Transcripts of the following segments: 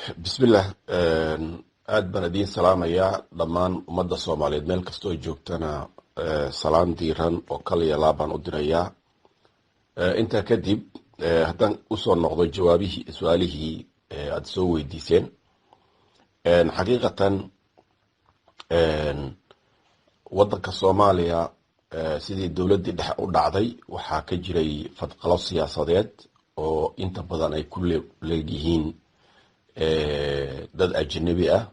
Bismillah, aad baan idiin salaamayaa dhammaan ummadda Soomaaliyeed meel kastoo joogtana, salaan diiran oo kaliya laabaan u dirayaa. Intaa kadib, haddaan usoo noqdo jawaabihii su-aalihii aada soo weydiiseen, xaqiiqatan waddanka Soomaaliya sidii dowladdii dhexe u dhacday waxaa ka jiray fadqalo siyaasadeed oo inta badan ay ku leegyihiin dad ajnabi ah,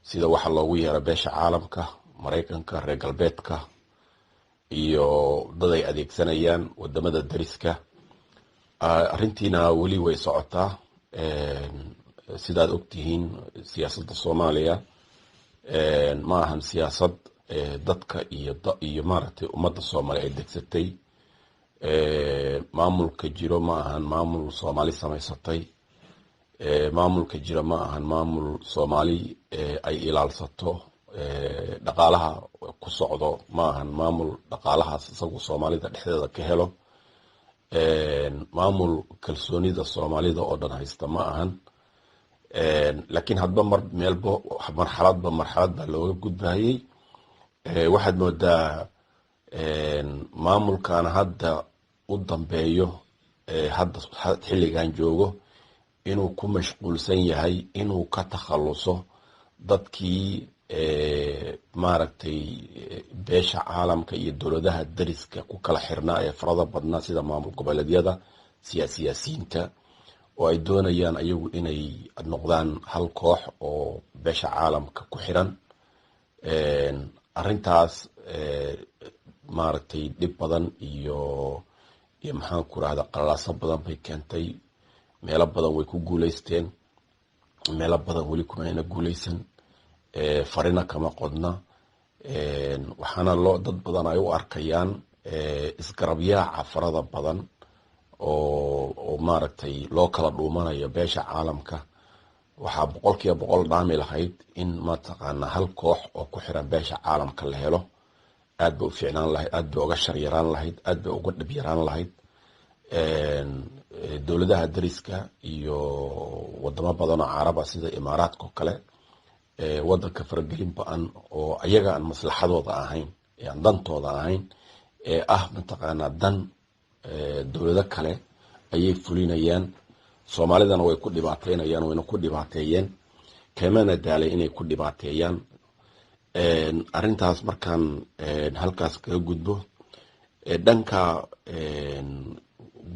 sida waxa loogu yeero beesha caalamka, Maraykanka, reer galbeedka iyo dad ay adeegsanayaan wadamada dariska. Arrintiina weli way socotaa. Sidaad ogtihiin, siyaasadda Soomaaliya ma ahan siyaasad dadka iyo maaragtay ummadda Soomaaliya ay degsatay. Maamulka jiro ma ahan maamul Soomaali samaysatay. Maamulka jiro ma ahan maamul Soomaali ay ilaalsato. Dhaqaalaha ku socdo ma ahan maamul dhaqaalahaas isagu Soomaalida dhexdeeda ka helo. Maamul kalsoonida Soomaalida oo dhan haysta ma ahan, laakiin hadba mar meelbo marxaladba marxalad baa looga gudbayay. Waxaad moodaa maamulkan hadda u dambeeyo, hadda xilligan joogo, inuu ku mashquulsan yahay inuu ka takhaluso dadkii maaragtay beesha caalamka iyo dowladaha dariska ku kala xirnaa ee farada badnaa, sida maamul goboleedyada, siyaasiyiinta oo ay doonayaan ayagu inay noqdaan hal koox oo beesha caalamka ku xiran. Arrintaas maaragtay dhib badan iyo maxaan ku rahda qalalaaso badan bay keentay. Meelo badan way ku guuleysteen, meelo badan weli kumayna guuleysan, farina kama qodna. Waxaana loo dad badan ay u arkayaan isgarabyaaca farada badan oo maaragtay loo kala dhuumanayo beesha caalamka. Waxaa 100% dhaami lahayd in mataqaana hal koox oo ku xiran beesha caalamka la helo. Aad bay u fiicnaan lahayd, aad bay uga shar yaraan lahayd, aad bay uga dhib yaraan lahayd. Dowladaha dariska iyo wadamo badan oo caraba, sida Imaaraadka oo kale, wadanka faragelin ba-an oo ayaga aan maslaxadooda ahayn, ee aan dantooda ahayn, ee ah mataqaanaa dan dowlado kale ayay fulinayaan. Soomaalidana way ku dhibaateynayaan, wayna ku dhibaateeyeen, kamana daalay inay ku dhibaateeyaan. Arrintaas markaan halkaas kaga gudbo, dhanka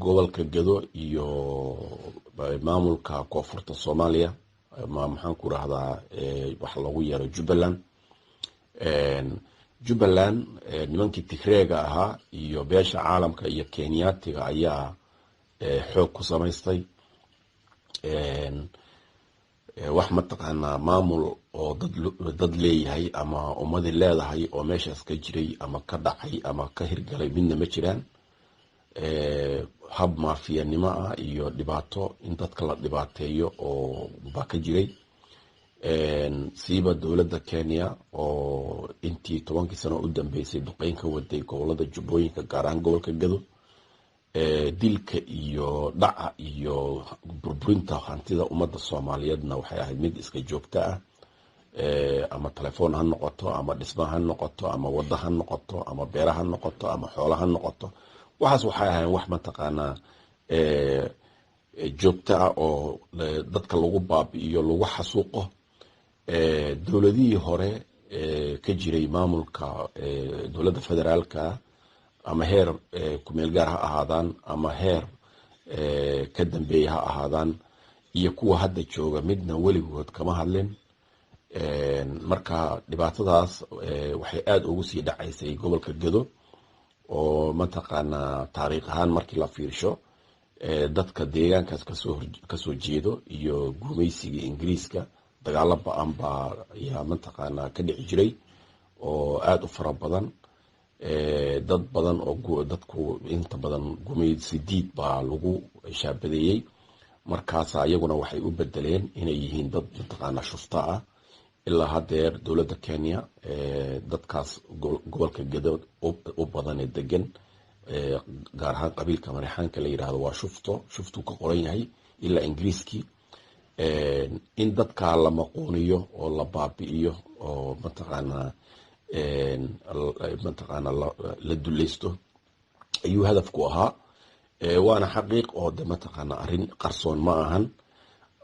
gobolka Gedo iyo maamulka koonfurta Soomaaliya, maxaan ku rahdaa, waxa loogu yeero Jubbaland, Jubbaland nimankii Tigreega ahaa iyo beesha caalamka iyo Kenyaatiga ayaa xoog ku samaystay. Wax mataqaanaa maamul oo dad leeyahay ama ummadi leedahay oo meeshaas ka jiray ama ka dhacay ama ka hirgalay midna ma jiraan. Hab maafiyanimo ah iyo dhibaato in dadka la dhibaateeyo oo baa ka jiray, siiba dowladda Kenya oo intii 10kii sano u dambeysay duqeyn ka waday gobolada Jubbooyinka, gaar ahaan gobolka Gado. Dilka iyo dhaca iyo burburinta hantida ummadda Soomaaliyeedna waxay ahayd mid iska joogto ah, ama telefoon ha noqoto, ama dhisma ha noqoto, ama waddo ha noqoto, ama beera ha noqoto, ama xoolo ha noqoto. Waxaas waxay ahayn wax mataqaanaa joogto ah oo dadka lagu baabi'iyo, lagu xasuuqo. Dowladihii hore ka jiray maamulka dowladda federaalka, ama heer kumeel gaar ha ahaadaan ama heer ka dambeeya ha ahaadaan, iyo kuwa hadda jooga, midna weligood kama hadlin. Marka dhibaatadaas waxay aada ugu sii dhacaysay gobolka Gedo oo mataqaanaa taariikh ahaan markii la fiirsho dadka deegaankaas kasoo jeedo iyo gumaysiga Ingiriiska dagaalo ba-an baa ayaa mataqaanaa ka dhici jiray oo aada u fara badan. Dad badan oo dadku inta badan gumaysi diid baa lagu shaabadeeyey. Markaasa iyaguna waxay u bedeleen inay yihiin dad mataqaanaa shufta ah. Ilaa haddeer dowladda Kenya dadkaas gobolka Gedo u badan ee degan, gaar ahaan qabiilka Marixaanka la yidhahdo, waa shufto, shuftuu ka qoran yahay ilaa Ingiriiskii. In dadkaa la maquuniyo oo la baabi'iyo oo mataqaanaa mataqaanaa la dulleysto ayuu hadafku ahaa. Waana xaqiiq oo de mataqaanaa arrin qarsoon ma ahan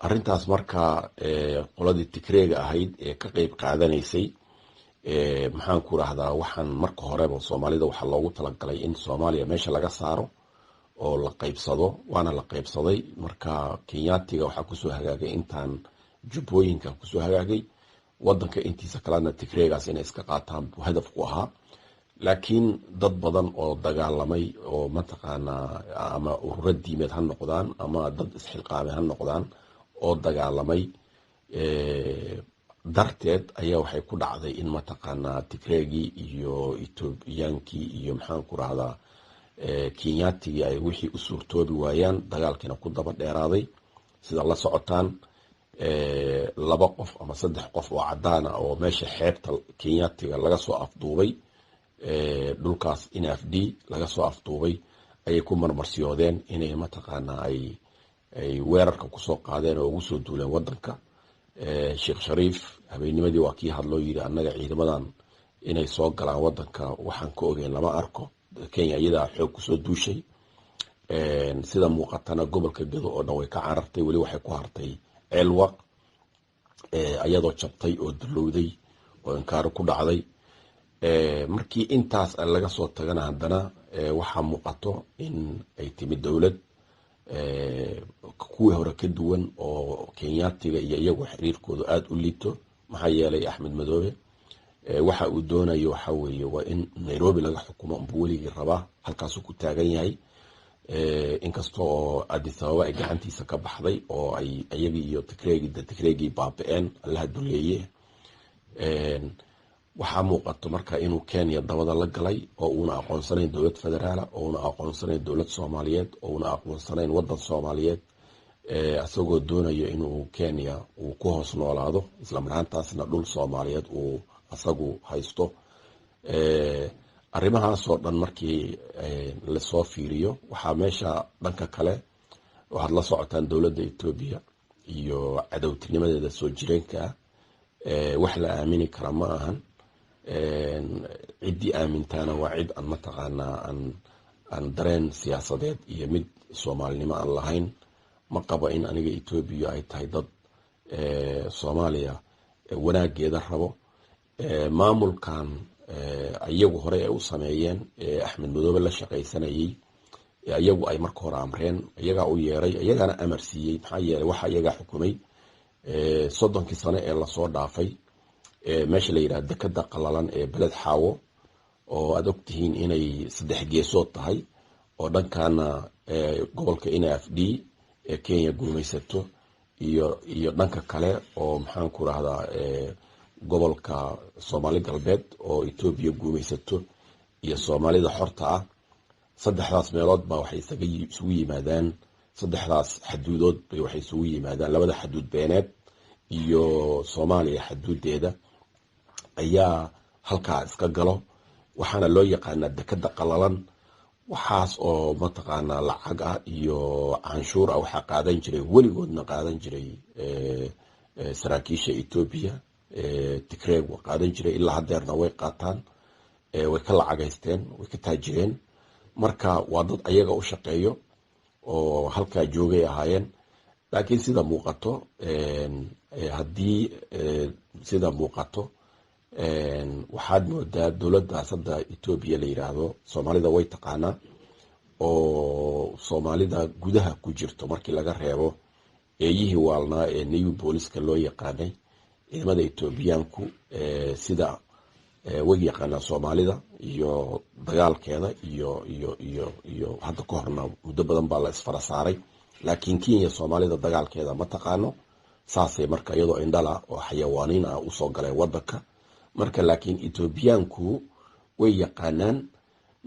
arrintaas. Marka qoladii Tigreega ahayd ee ka qeyb qaadanaysay, maxaan ku rahdaa, waxaan marka horeba Soomaalida waxaa loogu talagalay in Soomaaliya meesha laga saaro oo la qaybsado, waana la qaybsaday. Marka Kenyaatiga waxaa kusoo hagaagay intaan Jubbooyinka kusoo hagaagay, wadanka intiisa kalena Tigreegaas inay iska qaataan buu hadafku ahaa. Laakiin dad badan oo dagaalamay oo mataqaanaa ama ururo diimeed ha noqdaan ama dad isxilqaamay ha noqdaan oo dagaalamay darteed ayaa waxay ku dhacday in mataqaanaa Tigreegii iyo Etoobiyaankii iyo maxaan ku rahdaa Kenyaatigii ay wixii u suurtoobi waayaan, dagaalkiina ku daba dheeraaday. Sida la socotaan, laba qof ama saddex qof oo cadaan ah oo meesha xeebta Kenyaatiga laga soo afduubay, dhulkaas NFD laga soo afduubay, ayay ku marmarsiyoodeen inay mataqaanaa ay weerarka kusoo qaadeen oo ugu soo duuleen wadanka. Sheekh Shariif habeennimadii waa kii hadloo yiri, "Annaga ciidamadan inay soo galaan wadanka waxaan ka ogeyn lama arko, Kenya iyadaa xoog kusoo duushay." Sida muuqatana gobolka Gedo oo dhan way ka carartay, weli waxay ku hartay Ceelwaq iyadoo jabtay oo dulowday oo inkaaro ku dhacday. Markii intaas laga soo tagana, haddana waxaa muuqato in ay timid dowlad kuwii hore ka duwan oo Kenyaatiga iyo iyagu xiriirkoodu aada u liito. Maxaa yeelay, Axmed Madoobe waxa uu doonayo waxa weeye waa in Nairobi laga xukumo unbuu weligii rabaa, halkaasuu ku taagan yahay. Inkasta oo Addis Ababa ay gacantiisa ka baxday oo ay iyagii iyo Tigreegii Tigreegii baaba-een, Allaha duleeye, waxaa muuqato marka inuu Kenya dabada la galay oo uuna aqoonsanayn dowlad federaala, oo uuna aqoonsanayn dowlad Soomaaliyeed, oo uuna aqoonsanayn wadan Soomaaliyeed, isagoo doonayo inuu Kenya uu ku hoos noolaado, isla marhaantaasna dhul Soomaaliyeed uu asagu haysto. Arrimahaasoo dhan markii lasoo fiiriyo, waxaa meesha dhanka kale waxaad la socotaan dowladda Etoobiya iyo cadowtinimadeeda soo jireenka ah. Wax la aamini kara ma ahan, ciddii aamintaana waa cid aan mataqaanaa aan dareen siyaasadeed iyo mid Soomaalinimo aan lahayn. Ma qabo in aniga Etoobiya ay tahay dad Soomaaliya wanaageeda rabo. Maamulkan iyagu horey ay u sameeyeen, Axmed Madoobe la shaqaysanayey, iyagu ay marka hore amreen, iyagaa u yeeray, iyagaana amar siiyey. Maxaa yeelay, waxa iyagaa xukumay 30kii sano ee lasoo dhaafay meesha la yidhaha dekada qalalan ee Beled Xaawo, oo aad ogtihiin inay saddex geesood tahay, oo dhankana gobolka NFD ee Kenya guumaysato iyo dhanka kale oo maxaan ku rahdaa gobolka Soomaali Galbeed oo Etoobiya guumaysato iyo Soomaalida xorta ah. Saddexdaas meelood baa waxay isugu yimaadaan, saddexdaas xaduudood bay waxay isugu yimaadaan, labada xaduud beeneed iyo Soomaaliya xaduudeeda ayaa halkaa iska galo. Waxaana loo yaqaanaa dekada qalalan. Waxaas oo mataqaanaa lacag ah iyo canshuur ah waxaa qaadan jiray, weligoodna qaadan jiray, saraakiisha Etoobiya. Tigreeg waa qaadan jiray, ilaa hadeerna way qaataan, way ka lacagaysteen, way ka taajireen. Marka waa dad ayaga u shaqeeyo oo halkaa joogay ahaayeen. Laakiin sida muuqato, haddii sida muuqato, waxaad moodaa dowladdaas hadda Etoobiya la yiraahdo Soomaalida way taqaanaa, oo Soomaalida gudaha ku jirto markii laga reebo eeyihii waalnaa ee New Booliska loo yaqaanay, ciidamada Etoobiyaanku sida way yaqaanaa Soomaalida iyo dagaalkeeda iyo hadda ka horna muddo badan baa la isfara saaray. Laakiin Kenya Soomaalida dagaalkeeda ma taqaano. Saasay marka iyadoo indhala oo xayawaaniin ah usoo galeen wadanka. Marka laakiin Etoobiyaanku way yaqaanaan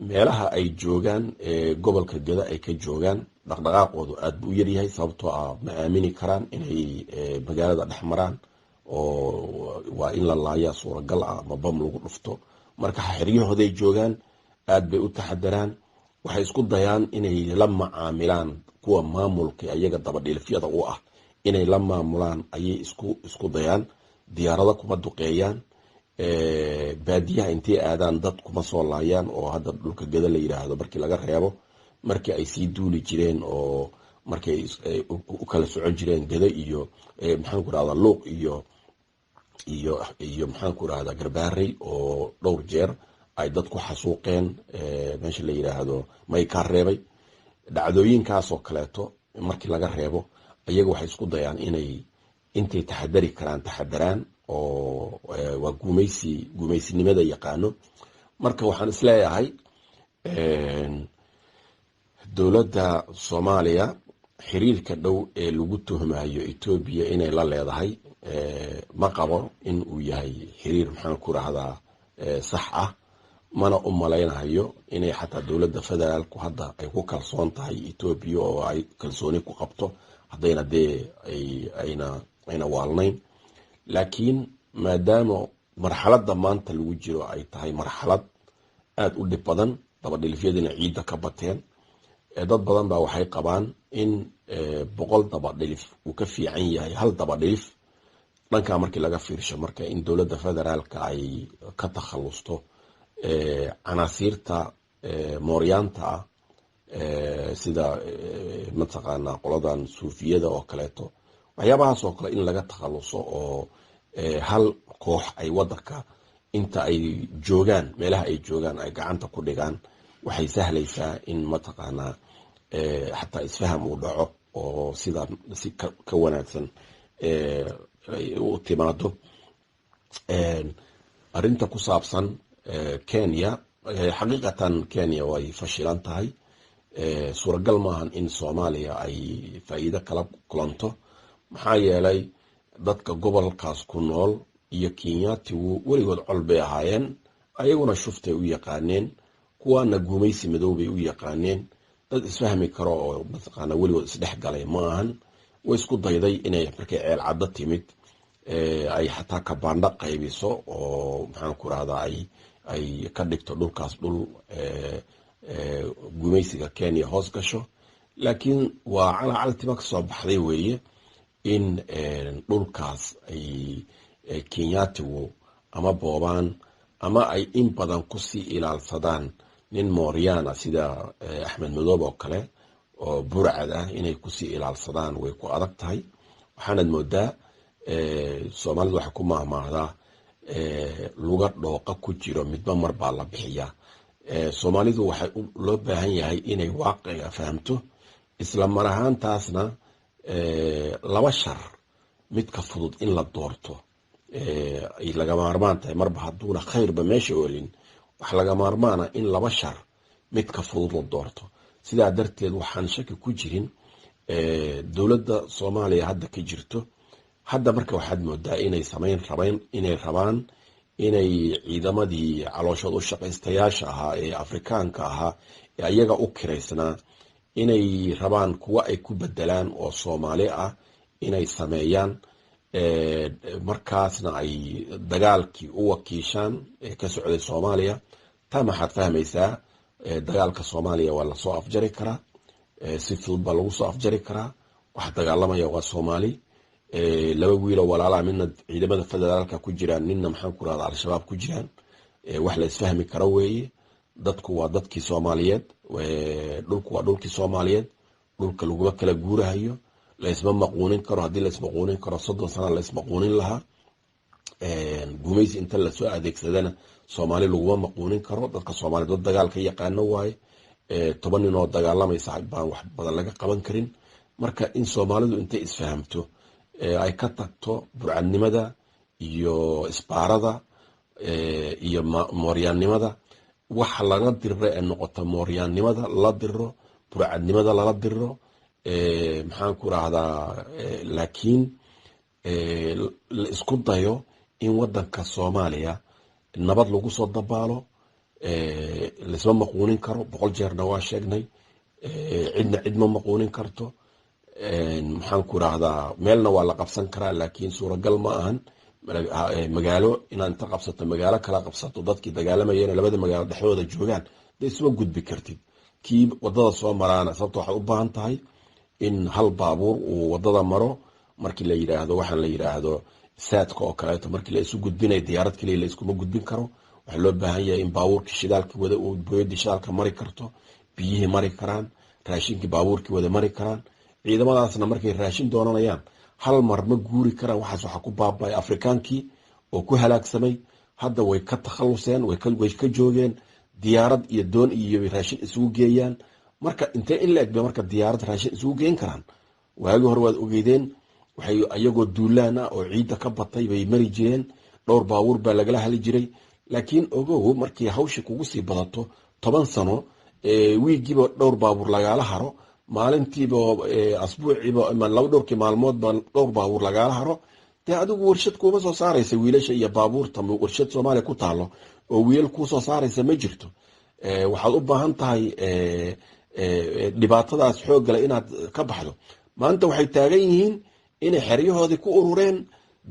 meelaha ay joogaan ee gobolka Geda ay ka joogaan. Dhaqdhaqaaqoodu aada buu u yaryahay, sababtoo ah ma aamini karaan inay magaalada dhex maraan, oo waa in la laayaa suuragal ah ama bam lagu dhufto. Marka xeryahooday joogaan, aada bay u taxadaraan. Waxay isku dayaan inay la macaamilaan kuwa maamulka iyaga dabadhiilfyada u ah. Inay la maamulaan ayay isku dayaan. Diyaarado kuma duqeeyaan, baadiyaha intay aadaan dad kuma soo laayaan, oo hadda dhulka Gada la yiraahdo markii laga reebo, markii ay sii duuli jireen oo markay u kala socon jireen Gada iyo, maxaanku rahdaa, Luuq iyo, maxaanku rahdaa, Garbaarey, oo dhowr jeer ay dad ku xasuuqeen meesha la yiraahdo Maykaa reebay, dhacdooyinkaasoo kaleeto markii laga reebo, iyaga waxay isku dayaan inay intay taxadari karaan taxadaraan, oo waa gumaysi, gumaysinimada yaqaano. Marka waxaan isleeyahay dowladda Soomaaliya xiriirka dhow ee lagu tuhmayo Etoobiya inay la leedahay ma qabo in uu yahay xiriir, maxaan ku rahdaa, sax ah. Mana u malaynayo inay xataa dowladda federaalku hadda ay ku kalsoon tahay Etoobiya oo ay kalsooni ku qabto, haddayna dee ayna waalnayn. Laakiin maadaama marxaladda maanta lagu jiro ay tahay marxalad aada u dhib badan, dabadhilifyadiina ciidda ka bateen, dad badan baa waxay qabaan in 100 dabadhilif uu ka fiican yahay hal dabadhilif. Dhankaa markii laga fiirsho, marka in dowladda federaalka ay ka takhalusto canaasiirta mooryaanta ah, sida mataqaanaa qoladan suufiyada oo kaleeto, waxyaabahaas oo kale in laga takhaluso oo hal koox ay wadanka inta ay joogaan, meelaha ay joogaan ay gacanta ku dhigaan, waxay sahlaysaa in mataqaanaa xataa isfaham uu dhaco oo sida si ka wanaagsan ay u timaado. Arrinta ku saabsan Kenya, xaqiiqatan Kenya way fashilan tahay. Suuragal maahan in Soomaaliya ay faa'iido kala kulanto, maxaa yeelay dadka gobolkaas ku nool iyo Kenyaatigu weligood col bay ahaayeen. Ayaguna shuftay u yaqaaneen, kuwaana gumaysi madow bay u yaqaaneen. Dad isfahmi karo oo mataqaana weligood isdhex galay ma ahan. Way isku dayday inay markay Ceel Caddo timid ay xataa kabaandho qaybiso oo, maxaan ku rahdaa, ay ka dhigto dhulkaas dhul gumaysiga Kenya hoos gasho. Laakiin waa calacaltima kasoo baxday weeye in dhulkaas ay Kenyaatigu ama boobaan ama ay in badan kusii ilaalsadaan nin mooryaana sida Axmed Madoob oo kale oo burcad ah inay kusii ilaalsadaan way ku adag tahay. Waxaanad moodaa Soomaalidu waxay ku maahmaahdaa "luga dhooqa ku jiro midba mar baa la bixiyaa". Soomaalidu waxay loo baahan yahay inay waaqiciga fahamto, isla mar ahaantaasna laba shar midka fudud in la doorto ay laga maarmaan tahay. Marba hadduuna khayrba meesha olin, waxa laga maarmaana in laba shar midka fudud la doorto. Sidaa darteed waxaan shaki ku jirin dowladda Soomaaliya hadda ka jirto hadda, marka waxaad moodaa inay samayn rabeen, inay rabaan inay ciidamadii calooshood u shaqaystayaasha ahaa ee Afrikaanka ahaa ee ayaga u kiraysnaa inay rabaan kuwa ay ku bedelaan oo Soomaali ah inay sameeyaan, markaasna ay dagaalkii u wakiishaan ee ka socday Soomaaliya. Taa maxaad fahmaysaa? Dagaalka Soomaaliya waa lasoo afjari karaa, si fudud baa lagu soo afjari karaa. Waxa dagaalamaya waa Soomaali, laba wiiloo walaalaha, midna ciidamada federaalka ku jiraan, midna, maxaan ku rahda, Al-Shabaab ku jiraan. Wax la isfahmi karo weeye. Dadku waa dadkii Soomaaliyeed, dhulku waa dhulkii Soomaaliyeed, dhulka laguma kala guurahayo, laysma maquunin karo. Haddii laismaquunin karo, 30 sana laismaquunin lahaa. Gumaysi inta lasoo adeegsadana Soomaali laguma maquunin karo. Dadka Soomaliya dad dagaal ka yaqaano waaye. 10 nin oo dagaalamaysa baan wax badan laga qaban karin. Marka in Soomaalidu intay isfahamto ay ka tagto burcadnimada iyo isbaarada iyo mooryaannimada, waxa laga diriro ee noqoto mooryaannimada lala diriro, burcadnimada lala diriro, maxaan ku rahdaa, laakiin la isku dayo in wadanka Soomaaliya nabad lagu soo dabaalo. Laisma maquunin karo, 100 jeerna waa sheegnay, cidna cid ma maquunin karto. Maxaan ku rahdaa, meelna waa la qabsan karaa, laakiin suuragal ma ahan magaalo inaad inta qabsato magaalo kala qabsato, dadkii dagaalamayeen labada magaalo dhexdooda joogaan, dee isma gudbi kartid. Kii wadada soo maraana, sababta waxay u baahan tahay in hal baabuur uu wadada maro. Markii la yiraahdo, waxaan la yiraahdo saadka oo kaleeto, markii la isu gudbinayo diyaarad kaliya la iskuma gudbin karo. Waxaa loo baahan yahay in baabuurkii shidaalka wada uu booyadii shidaalka mari karto, biyihii mari karaan, raashinkii baabuurkii wada mari karaan. Ciidamadaasna markay raashin doonanayaan hal mar ma guuri karaan. Waxaas waxaa ku baaba'ay Afrikaankii oo ku halaagsamay. Hadda way ka takhaluseen, way ka joogeen. Diyaarad iyo doon iyo raashin isugu geeyaan. Marka intee in la eg bay marka diyaarad raashin isugu geen karaan? Waagii hore waad ogeydeen, waxay ayagoo duulaan ah oo ciidda ka batay bay mari jireen, dhowr baabuur baa lagala hali jiray. Laakiin ogow, markii hawshii kugu sii badato, 10 sano wiigiiba dhowr baabuur lagaala haro, maalintiiba, asbuuciiba, laba dhowrkii maalmoodba dhowr baabuur lagaala haro, dee adigu warshad kuuma soo saaraysa wiilasha iyo baabuurta. Warshad Soomaaliya ku taalo oo wiilal kuu soo saaraysa ma jirto. Waxaad u baahan tahay dhibaatadaas xooggale inaad ka baxdo. Maanta waxay taagan yihiin inay xeryahoodii ku urureen,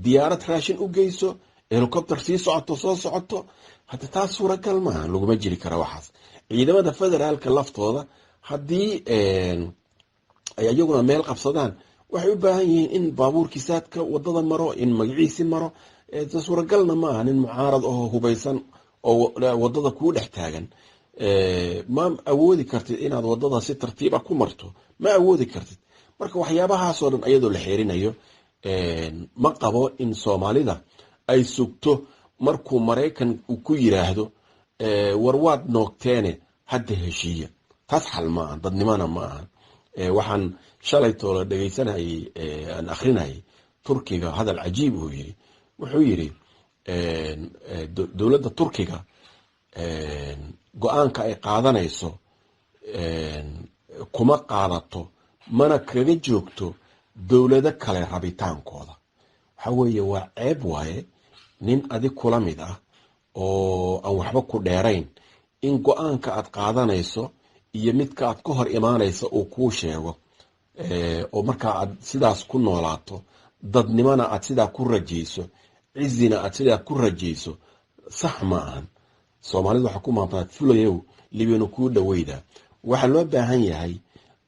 diyaarad raashin u geyso, helicopter sii socoto, soo socoto. Hadda taas suuragal maaha, laguma jiri kara waxaas. Ciidamada federaalka laftooda haddii ay iyaguna meel qabsadaan, waxay u baahan yihiin in baabuurkii saadka wadada maro, in magaciisi maro. Suuragalna ma aha nin mucaarad oo hubaysan oo wadada kuu dhex taagan. Ma awoodi kartid inaad wadada si tartiiba ku marto, ma awoodi kartid. Marka waxyaabahaasoo dhan iyadoo la xeerinayo, ma qabo in Soomaalida ay sugto markuu Maraykan ku yiraahdo, "War waad noogteene, hadda heshiiya." Taas xal ma ahan, dadnimona ma ahan. Waxaan shalaytoola dhegeysanayay, aan akrinayay Turkiga hadal cajiib uu yiri. Wuxuu yiri, dowladda Turkiga go-aanka ay qaadanayso kuma qaadato mana kaga joogto dowlado kale rabitaankooda. Waxa weeye waa ceeb waaye nin adig kula mid ah oo aan waxba ku dheerayn in go-aanka aad qaadanayso iyo midka aad ka hor imaanaysa uu kuu sheego, oo markaa aad sidaas ku noolaato, dadnimona aad sidaa ku rajayso, cizina aad sidaa ku rajayso, sax ma ahan. Soomaalidu waxaa ku maamtaa, "Fulayow, libinu kuu dhaweyda." Waxaa loo baahan yahay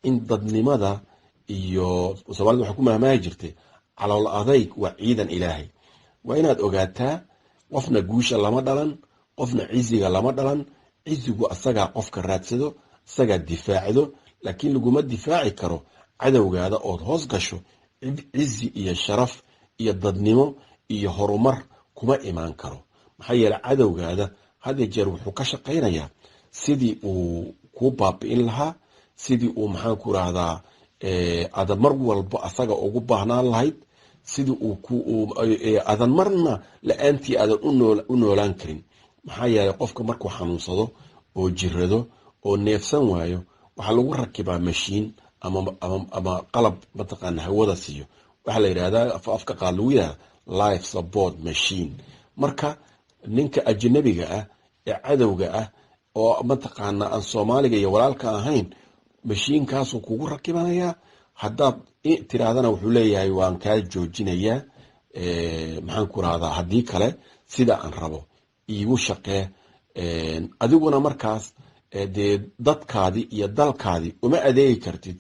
in dadnimada iyo Soomaalida waxaa ku mahmaahi jirtay, "Calool adayg waa ciidan Ilaahay." Waa inaad ogaataa qofna guusha lama dhalan, qofna ciziga lama dhalan. Cizigu asagaa qofka raadsado, asagaa difaacdo, laakiin laguma difaaci karo cadowgaada ood hoos gasho. Cizi iyo sharaf iyo dadnimo iyo horumar kuma imaan karo, maxaa yeele cadowgaada had iyo jeer wuxuu ka shaqaynayaa sidii uu kuu baabi'in lahaa, sidii uu, maxaan ku rahdaa, adan mar walba asaga ugu baahnaan lahayd, sidii uu adan marna la-aantii aadan u noolaan karin. Maxaa yeelay qofka markuu xanuunsado oo jirado oo neefsan waayo, waxaa lagu rakibaa mashiin ama qalab mataqaana hawada siiyo. Waxaa la yidhahdaa, afka qaad lagu yidhahda, life support machine. Marka ninka ajnabiga ah ee cadowga ah oo mataqaana aan Soomaaliga iyo walaalka ahayn, mashiinkaasuu kugu rakibanayaa. Haddaad tirahdana wuxuu leeyahay, "Waan kaa joojinayaa, maxaan ku rahdaa, haddii kale sida aan rabo iigu shaqee." Adiguna markaas dee dadkaadi iyo dalkaadi uma adeegi kartid.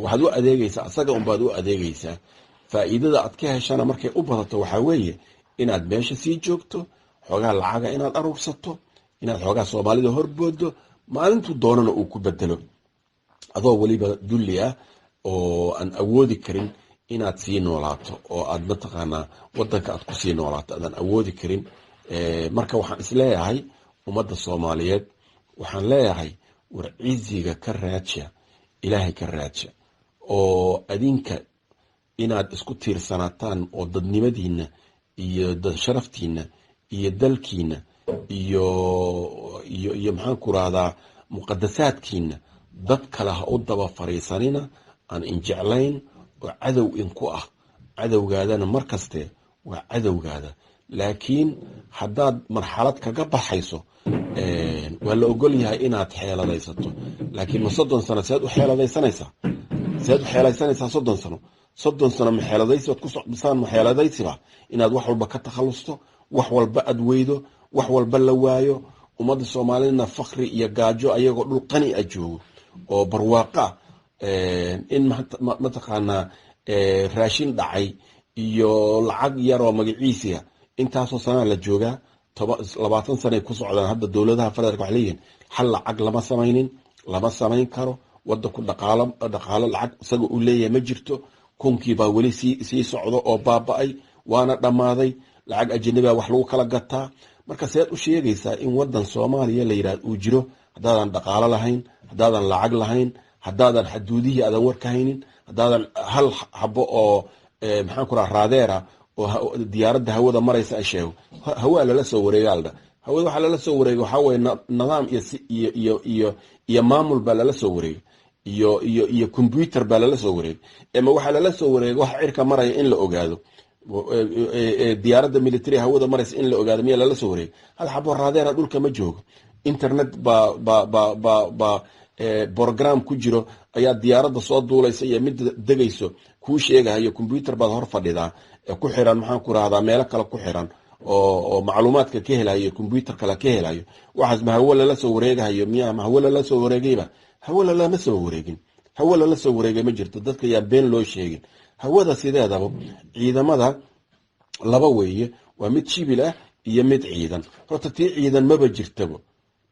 Waxaad u adeegaysaa asaga unbaad u adeegaysaa. Faa'iidada aad ka heshana markay u badato waxaa weeye inaad meesha sii joogto, xoogaa lacaga inaad aruursato, inaad xoogaa Soomaalida horboodo, maalintuu doonana uu ku bedelo, adoo weliba dulli ah oo aan awoodi karin inaad sii noolaato oo aad mataqaanaa wadanka aad kusii noolaato aadaan awoodi karin. Marka waxaan isleeyahay, ummadda Soomaaliyeed waxaan leeyahay, war ciziga ka raaja, Ilaahay ka raaja, oo adinka inaad isku tiirsanaataan oo dadnimadiina iyo sharaftiina iyo dalkiina iyo maxaan ku rahdaa muqadasaadkiina dad kale ha u daba fariisanina aan injeclayn oo cadow inku ah. Cadowgaadana mar kaste waa cadowgaada, laakiin haddaad marxalad kaga baxayso waa la ogol yahay inaad xeeladaysato. Laakiin ma 30 sano seed u xeeladaysanaysaa? Seed u xeelaysanaysaa 30 sano? 30 sano ma xeeladaysi baad ku socdisaan? Ma xeeladaysiba inaad wax walba ka takhalusto, wax walba aad weydo, wax walba la waayo, ummadda Soomaalidana fakri iyo gaajo, ayagoo dhul qani a joogo oo barwaaqa in mataqaanaa Raashin dhacay iyo lacag yaroo magaciisiya intaasoo sanaa la joogaa, 20 sanay ku socdaan hadda. Dowladaha federaalka waxay leeyihiin hal lacag lama samaynin, lama samayn karo. Wadanku dhaqaalo lacag isaga uu leeyahay ma jirto. Kunkii baa weli sii socdo oo baaba-ay, waana dhammaaday. Lacag ajanabi wax lagu kala gataa. Marka seed u sheegaysaa in wadan Soomaaliya la yidhahdo uu jiro haddaadan dhaqaalo lahayn, haddaadan lacag lahayn, haddaadan xaduudihii aadan war ka haynin, haddaadan hal xabo oo, maxaan ku raha, raadeera oo diyaaradda hawada maraysa ay sheego? Hawaa lala soo wareegaalda. Hawada waxaa lala soo wareegay waxaa weye nidaam iyo iyo iyo iyo maamul baa lala soo wareegay, iyo computer baa lala soo wareegay. Ama waxaa lala soo wareegay waxa cirka maraya in la ogaado, diyaaradda military hawada maraysa in la ogaado miyaa lala soo wareegay? Hal xabo raadeera dhulka ma joogo. Internet baa program ku jiro ayaa diyaaradda soo duulaysa iyo midda degayso kuu sheegahayo. Computer baad hor fadhidaa ku xiran, maxaan ku rahdaa, meelo kale ku xiran oo macluumaadka ka helayo, computer kale ka helayo. Waxaas ma hawo lala soo wareegahayo miya? Ma hawo lala soo wareegayba? Hawo lalama soo wareegin. Hawo lala soo wareegay ma jirto. Dadka yaa been loo sheegin. Hawada sideedaba ciidamada laba weeye: waa mid shibil ah iyo mid ciidan. Horta tii ciidan maba jirtaba,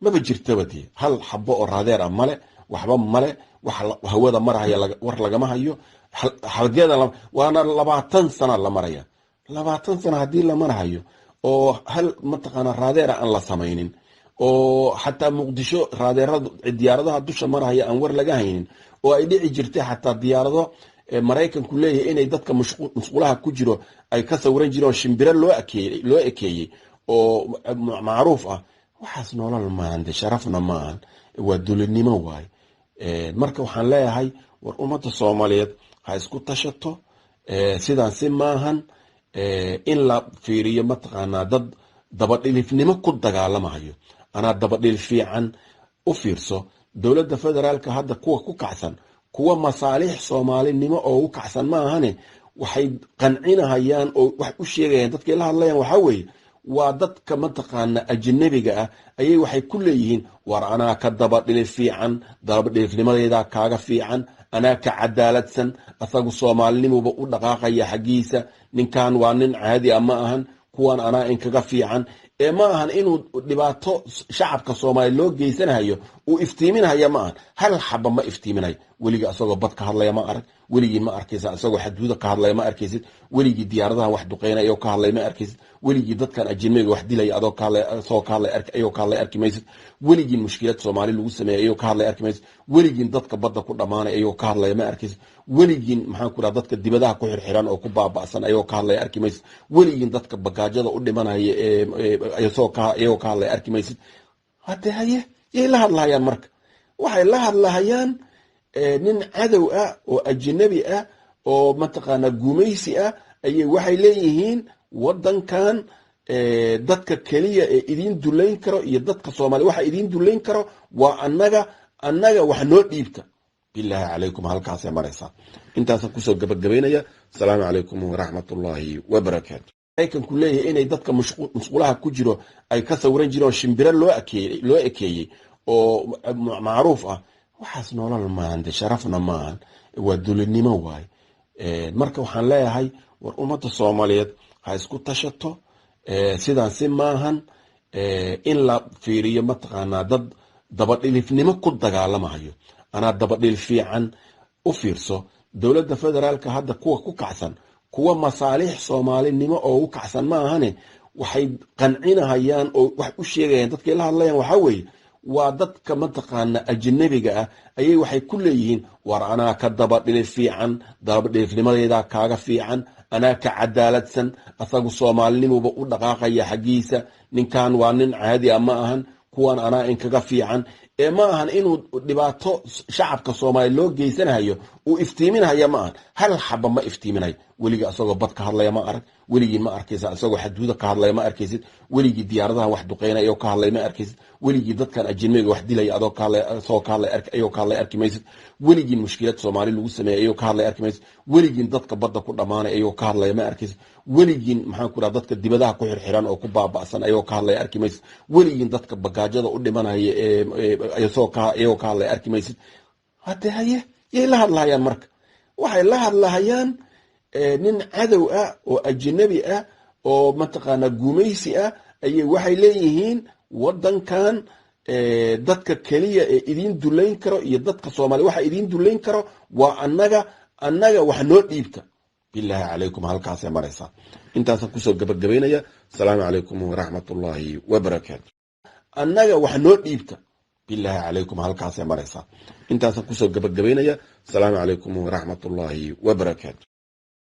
maba jirtaba. Dee hal xabo oo raadeer ah male, waxba male. Wax hawada marahaya war lagama hayo. Halgeeda waana 20 sana la maraya. 20 sana haddii la marahayo oo hal mataqaana raadeera aan la samaynin, oo xataa Muqdisho raadeerada diyaaradaha dusha marahaya aan war laga haynin, oo ay dhici jirtay xataa diyaarado Maraykanku leeyahay inay dadka musqulaha ku jiro ay ka sawiran jireen oo shimbiro loo ekeeyey oo macruuf ah, waxaas nolol maahan de, sharafna maahan, waa dulinimo waaye. Marka waxaan leeyahay, war ummadda Soomaaliyeed ha isku tashato. Sidaan si maahan. In la fiiriyo mataqaanaa dad dabadhilifnimo ku dagaalamahayo, anaa dabadhilif fiican. U fiirso dowladda federaalka hadda kuwa ku kacsan, kuwa masaalix Soomaalinimo oo u kacsan ma ahane. Waxay qancinahayaan oo wax u sheegayaan dadkay la hadlayaan waxaa weeye waa dadka mataqaana ajanabiga ah. Ayay waxay ku leeyihiin, war anaa ka dabadhilif fiican, dabadhilifnimadaydaa kaaga fiican, anaa ka cadaaladsan, asagu soomaalinimuba u dhaqaaqaya xaggiisa, ninkan waa nin caadi ah ma ahan, kuwan anaa inkaga fiican. Ee ma ahan inuu dhibaato shacabka Soomaaliya loo geysanahayo uu iftiiminhaya, ma ahan. Hal xaba ma iftiiminayo. Weligii asagoo bad ka hadlaya ma arag. Weligii ma arkaysa isagoo xaduuda ka hadlaya ma arkaysid. Weligii diyaaradaha wax duqeynaya ayoo ka hadlaya ma arkaysid. Weligii dadkan ajnabiga wax dilaya adoo ka hadlaya, isagoo ka hadlaya, ayoo ka hadlaya arki maysid. Weligii mushkilad Soomaali lagu sameeyay ayoo ka hadlaya arki maysid. Weligiin dadka badda ku dhamaanay ayoo ka hadlaya ma arkaysid. Weligiin, maxaan ku dhaha, dadka dibadaha ku xirxiran oo ku baaba'san ayoo ka hadlaya arki maysid. Weligiin dadka bagaajada u dhimanaya isagoo ka ayagoo ka hadlaya arki maysid. Hade haye, yay la hadlahayaan? Marka waxay la hadlahayaan nin cadow ah oo ajnabi ah oo mataqaanaa gumaysi ah. Ayay waxay leeyihiin wadankan dadka keliya ee idiin dulayn karo iyo dadka Soomaaliya waxa idiin dulayn karo waa annaga, annaga wax noo dhiibta. Bilaahi calaykum, halkaasay maraysaa. Intaasaan kusoo gabagabaynaya. Asalaamu calaykum waraxmatullaahi wabarakaatu. Maraykanku leeyahay inay dadka musqulaha ku jiro ay ka sawiran jireen oo shimbiro loo ekeeyey oo macruuf ah, waxaas nolol maahan de, sharafna maahan, waa dulinimo waaye. Marka waxaan leeyahay, war ummadda Soomaaliyeed ha isku tashato. Sidaan si maahan. In la fiiriyo mataqaanaa dad dabadhilifnimo ku dagaalamahayo, anaa dabadhilif fiican. U fiirso dowladda federaalka hadda kuwa ku kacsan, kuwa masaalix Soomaalinimo oo u kacsan ma ahane. Waxay qancinahayaan oo wax u sheegayaan dadkay la hadlayaan waxaa weeye waa dadka mataqaana ajnabiga ah. Ayay waxay ku leeyihiin, war anaa ka dabadhilif fiican, dabadhilifnimadaydaa kaaga fiican, anaa ka cadaaladsan, asagu soomaalinimuba u dhaqaaqaya xaggiisa, ninkan waa nin caadi ah ma ahan, kuwan anaa inkaga fiican. Ee ma ahan inuu dhibaato shacabka Soomaaliya loo geysanahayo uu iftiiminhaya, ma ahan. Hal xaba ma iftiiminayo. Weligii isagoo bad ka hadlaya ma arag. Weligii ma arkaysa isagoo xaduuda ka hadlaya ma arkaysid. Weligii diyaaradaha wax duqeynaya ayoo ka hadlaya ma arkaysid. Weligii dadkan ajnabiga wax dilaya adoo ka hadlaya, isagoo ka hadlaya, ayoo ka hadlaya arki maysid. Weligiin mushkilad Soomaali lagu sameeyay ayoo ka hadlaya arki maysid. Weligiin dadka badda ku dhamaanay ayoo ka hadlaya ma arkaysid. Weligiin, maxaan ku dhaha, dadka dibadaha ku xirxiran oo ku baaba'san ayoo ka hadlaya arki maysid. Weligiin dadka bagaajada u dhimanaya isagoo ka ayagoo ka hadlaya arki maysid. Hade haye, yay la hadlahayaan? Marka Waxay la hadlahayaan nin cadow ah oo ajnabi ah oo mataqaanaa gumaysi ah. Ayay waxay leeyihiin waddankan dadka keliya ee idiin dulayn karo iyo dadka Soomaaliya waxa idiin dulayn karo waa annaga, annaga wax noo dhiibta. Bilaahi calaykum, halkaasay maraysaa. Intaasaan kusoo gabagabaynaya. Asalaamu calaykum waraxmatullaahi wabarakaatu. Annaga wax noo dhiibta. Bilaahi calaykum, halkaasay maraysaa. Intaasaan kusoo gabagabaynaya. Asalaamu calaykum waraxmatullaahi wabarakaatu.